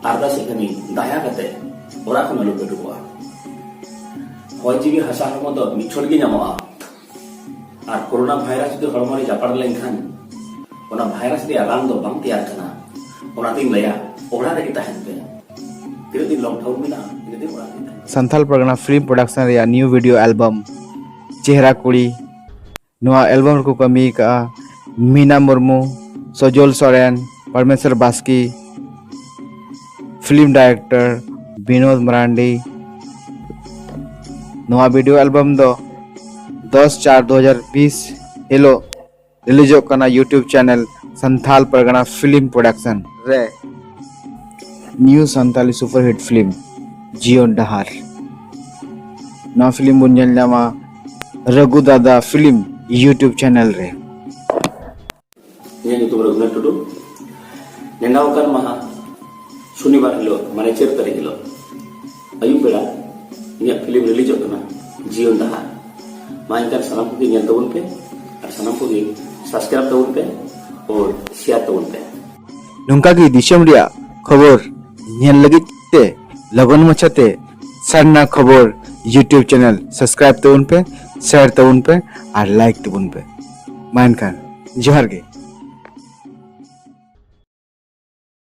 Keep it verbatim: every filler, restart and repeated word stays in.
ᱟᱨᱫᱟᱥᱮᱫ ᱠᱟᱹᱱᱟᱹᱧ, ᱫᱟᱭᱟ ᱠᱟᱛᱮ ᱚᱲᱟᱜ ᱠᱷᱚᱱ ᱟᱞᱚ ᱯᱮ ᱩᱰᱩᱠᱚᱜᱼᱟ᱾ ᱦᱚᱭ ᱡᱤᱣᱤ ᱦᱟᱥᱟ ᱦᱚᱲᱢᱚ ᱫᱚ ᱢᱤᱫ ᱪᱷᱚᱴ ᱜᱮ ᱧᱟᱢᱚᱜᱼᱟ᱾ ᱟᱨ ᱠᱳᱨᱳᱱᱟ ᱵᱷᱟᱭᱨᱟᱥ ᱡᱩᱫᱤ ᱦᱚᱲᱢᱚ ᱨᱮ ᱡᱟᱯᱟᱲ ᱞᱮᱱᱠᱷᱟᱱ, ᱚᱱᱟ ᱵᱷᱟᱭᱨᱟᱥ ᱨᱮᱭᱟᱜ ᱨᱟᱱ ᱫᱚ ᱵᱟᱝ ᱛᱮᱭᱟᱨ ᱠᱟᱱᱟ᱾ ᱚᱱᱟᱛᱤᱧ ᱞᱟᱹᱭᱟ, ᱚᱲᱟᱜ ᱨᱮᱜᱮ ᱛᱟᱦᱮᱱ ᱯᱮ᱾ ᱛᱤᱱᱟᱹᱜ ᱫᱤᱱ ᱞᱚᱠᱰᱟᱣᱩᱱ ᱢᱮᱱᱟᱜᱼᱟ, ᱤᱱᱟᱹᱜ ᱫᱤᱱ ᱚᱲᱟᱜ ᱨᱮᱜᱮ ᱛᱟᱦᱮᱱ ᱯᱮ᱾ ᱥᱟᱱᱛᱟᱞ ᱯᱟᱨᱜᱟᱱᱟ ᱯᱷᱤᱞᱢ ᱯᱨᱚᱰᱟᱠᱥᱚᱱ ᱨᱮᱭᱟᱜ ᱱᱤᱭᱩ ᱵᱷᱤᱰᱤᱭᱳ ᱮᱞᱵᱟᱢ ᱪᱮᱦᱨᱟ ᱠᱩᱲᱤ, ᱱᱚᱣᱟ ᱮᱞᱵᱟᱢ ᱨᱮᱠᱚ ᱠᱟᱹᱢᱤ ᱟᱠᱟᱫᱼᱟ ᱢᱤᱱᱟ ᱢᱩᱨᱢᱩ, ᱥᱚᱡᱚᱞ ᱥᱚᱨᱮᱱ, ᱯᱚᱨᱢᱮᱥᱚᱨ ᱵᱟᱥᱠᱮ, ᱯᱷᱤᱞᱢ ᱰᱟᱭᱨᱮᱠᱴᱚᱨ ᱵᱤᱱᱳᱫ ᱢᱟᱨᱟᱱᱰᱤ᱾ ᱱᱚᱣᱟ ᱵᱷᱤᱰᱤᱭᱳ ᱮᱞᱵᱟᱢ ᱫᱚ ᱫᱚᱥ ᱪᱟᱨ ᱫᱩ ᱦᱟᱡᱟᱨ ᱵᱤᱥ ᱦᱤᱞᱳᱜ ᱨᱤᱞᱤᱡᱚᱜ ᱠᱟᱱᱟ YouTube ᱪᱮᱱᱮᱞ ᱥᱟᱱᱛᱷᱟᱞ ᱯᱟᱨᱜᱟᱱᱟ ᱯᱷᱤᱞᱢ ᱯᱨᱚᱰᱟᱠᱥᱚᱱ ᱨᱮ᱾ ᱱᱤᱭᱩ ᱥᱟᱱᱛᱟᱞᱤ ᱥᱩᱯᱟᱨᱦᱤᱴ ᱯᱷᱤᱞᱢ ᱡᱤᱭᱚᱱ ᱰᱟᱦᱟᱨ, ᱱᱚᱣᱟ ᱯᱷᱤᱞᱢ ᱵᱚᱱ ᱧᱮᱞ ᱧᱟᱢᱟ ᱨᱟᱹᱜᱷᱩ ᱫᱟᱫᱟ ᱯᱷᱤᱞᱢ YouTube ᱪᱮᱱᱮᱞ ᱨᱮ᱾ ᱤᱧᱟᱹᱜ ᱧᱩᱛᱩᱢ ᱨᱚᱜᱷᱩᱱᱟᱛᱷ ᱴᱩᱰᱩ᱾ ᱱᱮᱰᱟ ᱟᱠᱟᱱ ᱢᱟᱦᱟ ᱥᱚᱱᱤᱵᱟᱨ ᱦᱤᱞᱳᱜ, ᱢᱟᱱᱮ ᱪᱟᱹᱨ ᱛᱟᱹᱨᱤᱠᱷ ᱦᱤᱞᱳᱜ ᱟᱹᱭᱩᱵ ᱵᱮᱲᱟ ᱤᱧᱟᱹᱜ ᱯᱷᱤᱞᱢ ᱨᱤᱞᱤᱡᱚᱜ ᱠᱟᱱᱟ ᱡᱤᱭᱚᱱ ᱰᱟᱦᱟᱨ᱾ ᱢᱟ ᱮᱱᱠᱷᱟᱱ ᱥᱟᱱᱟᱢ ᱠᱚᱜᱮ ᱧᱮᱞ ᱛᱟᱵᱚᱱ ᱯᱮ ᱟᱨ ᱥᱟᱱᱟᱢ ᱠᱚᱜᱮ ᱥᱟᱵᱥᱠᱨᱟᱭᱤᱵ ᱛᱟᱵᱚᱱ ᱯᱮ ᱟᱨ ᱥᱮᱭᱟᱨ ᱛᱟᱵᱚᱱ ᱯᱮ᱾ ᱱᱚᱝᱠᱟ ᱜᱮ ᱫᱤᱥᱚᱢ ᱨᱮᱭᱟᱜ ᱠᱷᱚᱵᱚᱨ ᱧᱮᱞ ᱞᱟᱹᱜᱤᱫ ᱛᱮ ᱞᱚᱜᱚᱱ ᱢᱟᱪᱷᱟᱛᱮ ᱥᱟᱨᱱᱟ ᱠᱷᱚᱵᱚᱨ YouTube ᱪᱮᱱᱮᱞ ᱥᱟᱵᱥᱠᱨᱟᱭᱤᱵ ᱛᱟᱵᱚᱱ ᱯᱮ, ᱥᱮᱭᱟᱨ ᱛᱟᱵᱚᱱ ᱯᱮ ᱟᱨ ᱞᱟᱭᱤᱠ ᱛᱟᱵᱚᱱ ᱯᱮ᱾ ᱢᱟ ᱮᱱᱠᱷᱟᱱ ᱡᱚᱦᱟᱨ ᱜᱮ᱾